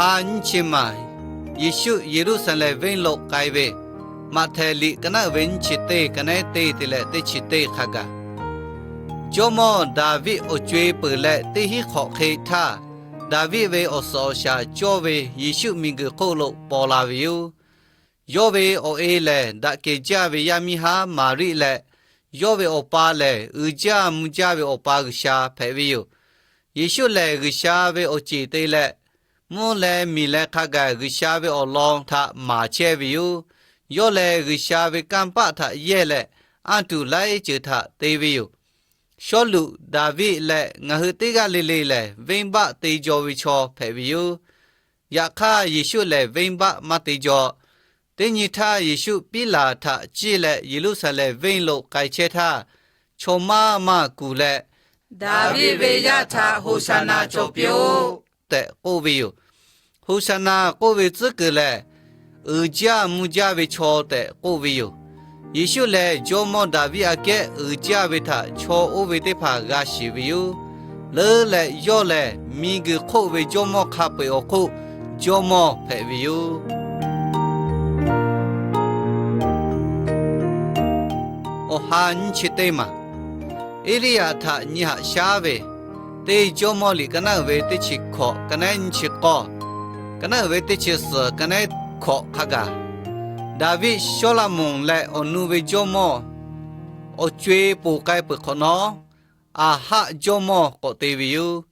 Haꞈ nyiˇ chi maˬ, Yeˍsuˆ Yeˍruˆsaˍlehnˍ venˇ lo k'ai ve, Maꞈhtehˍ liꞈ ka naˉ uiˍ ve nyiˇ chi teˇ, ka naˉ teˇ te leh teˇ chi teˇ hk'a gaˬ, Jawˇmawˇ Daˍviˆ awˬ co-e peuˬ leh teˇ hinˉ hk'awꞈ hk'e htaˇ, Daˍviˆ ve awˬ suhˍ awˬ shaˍ cawˇ ve Yeˍsuˆ miˬguiˬ hk'oˆ lo paw la ve yoˬ. Yawˇ ve awˬ e lehˬ, daꞈ kehˬ jaˇ ve yaˇ miˇ haˉ Maˍriˆ leh, yawˇ ve awˬ pa lehˬ, uiˍ jaˇ mvuh jaˇ ve Awˬ pa G'uiˬsha hpehꞈ ve yoˬ. Yeˍsuˆ lehˬ, G'uiˬsha ve awˬ ceˬ te leh, mvuhˇ leh miˬ leh hk'a gaˬ G'uiˬsha ve awˬ lawn htaꞈ maˍ chehˇ ve yoˬ. Yawˇ lehˬ, G'uiˬsha ve kanˇ paˆ htaꞈ yehˇ leh, anˇ tuˬ laiˉ ceuˬ htaꞈ te ve yoˬ. Sawˉluꞈ, Daˍviˆ leh ngaˬ hui teˇ g'aˇ le le lehˬ, venˇbaˆ te jaw ve chaw hpehꞈ ve yoˬ. Yaꞈ hk'aˇ, Yeˍsuˆ lehˬ venˇbaˆ maˇ te jaw. Teˇ nyi htaˇ, Yeˍsuˆ Piˉlaꞈ htaꞈ ciˇ leh Yeˍruˆsaˍlehnˍ venˇ lo k'ai chehˇ htaˇ, chaw maˇ maˇ kuˬ leh, Daˍviˆ ve yaˇ htaꞈ Hoˍsaˍnaˍ cawˬ piˇ-oˆ tehꞈ k'oˆ ve yoˬ. Hoˍsaˍnaˍ k'oˆ ve tcuhˉ kuiˬ lehˬ, uiˍ jaˇ mvuh jaˇ ve chaw tehꞈ k'oˆ ve yoˬ. Yeˍsuˆ lehˬ, Jawˇmawˇ Daˍviˆ aꞈ kehˉ uiˍ jaˇ ve htaꞈ chaw oˇ ve teˇ hpaˍ g'a shiˍ ve yoˬ. Leuˉ leh yawˇ lehˬ, miˬguiˬ hk'oˆ ve jawˇmawˇ hk'a peu-eˬ awˬ hk'oˆ jawˇmawˇ hpehꞈ ve yoˬ. Awˬ ha nyiˇ chi teˇ maˬ, Eˇliˇyaꞈ htaꞈ nyi haꞈ shaˉ ve, teˇ Jawˇmawˇ liꞈ ka naˉ uiˍ ve teˇ chi hkawꞈ, ka naˉ nyiˇ chi k'awˇ, ka naˉ uiˍ ve teˇ chi suhˍ, ka naˉ hkawꞈ hk'a gaˬ, Daˍviˆ Sawˉlaꞈmonˍ leh awˬ nu ve jawˇmawˇ awˬ co-e poˬ k'ai peuˬ hk'awꞈ nawˉ, Aˍhaˆ jawˇmawˇ k'awꞈ te ve yoˬ.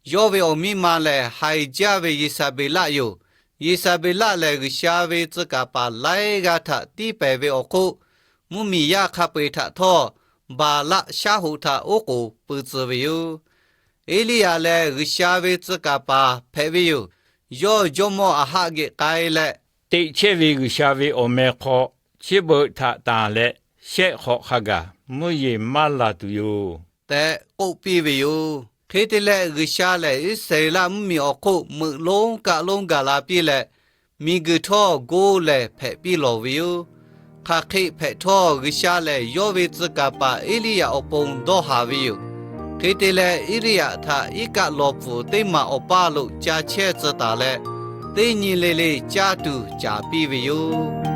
Yawˇ ve awˬ miˇ ma lehˬ, haiˬ jaˇ ve Yeˍsaˍbeˍlaˆ yoˬ. Yeˍsaˍbeˍlaˆ lehˬ, G'uiˬsha ve tcuh kaˍ paˍ laiˉ g'aˇ htaꞈ tiˇ pehˍ ve awˬ hk'oˆ, mvuhˇmiˬ yaˇ hk'a peu-eˬ htaꞈ htawˇ, Baˍlaˆ shaˉ hoꞈ htaꞈ oˉ k'oˍ pui tcuh ve yoˬ. Eˇliˇyaꞈ lehˬ, G'uiˬsha ve tcuh kaˍ paˍ hpehꞈ ve yoˬ. Yawˇ jawˇmawˇ Aˍhaˆ geh k'ai leh, Teꞈ chehˇ ve G'uiˬsha ve awˬ meh hk'aw, chi beuꞈ htaꞈ tanˬ leh shehˆ hk'awꞈ hk'a gaˬ mvuhˇ yeˬ maˇ laˬ tuˬ yoˬ tehꞈ k'oˆ piˇ ve yoˬ. Hk'e te leh, G'uiˬsha lehˬ Iˉsaˍreˍlaˆ mvuhˇmiˬ awˬ hk'oˆ meuꞈ lonˉ kaˆ lonˉ gaˬ la piˇ leh, miˬguiˬ htawˇ goˇ lehˬ hpehꞈ piˇ lawˬ ve yoˬ. Hk'aˬ hk'e hpehꞈ htawˇ, G'uiˬsha lehˬ yawˇ ve tcuh kaˍ paˍ Eˇliˇyaꞈ awˬ pon dawˇ haˍ ve yoˬ. Hk'e te leh, Eˇliˇyaꞈ htaꞈ iˉ kaˆ lawˬ pfuhˍ teˇ maˬ awˬ paˇ lo ca chehˇ tcuh taˍ leh, teˇ nyi le le caˇ tuˬ caˍ piˇ ve yoˬ.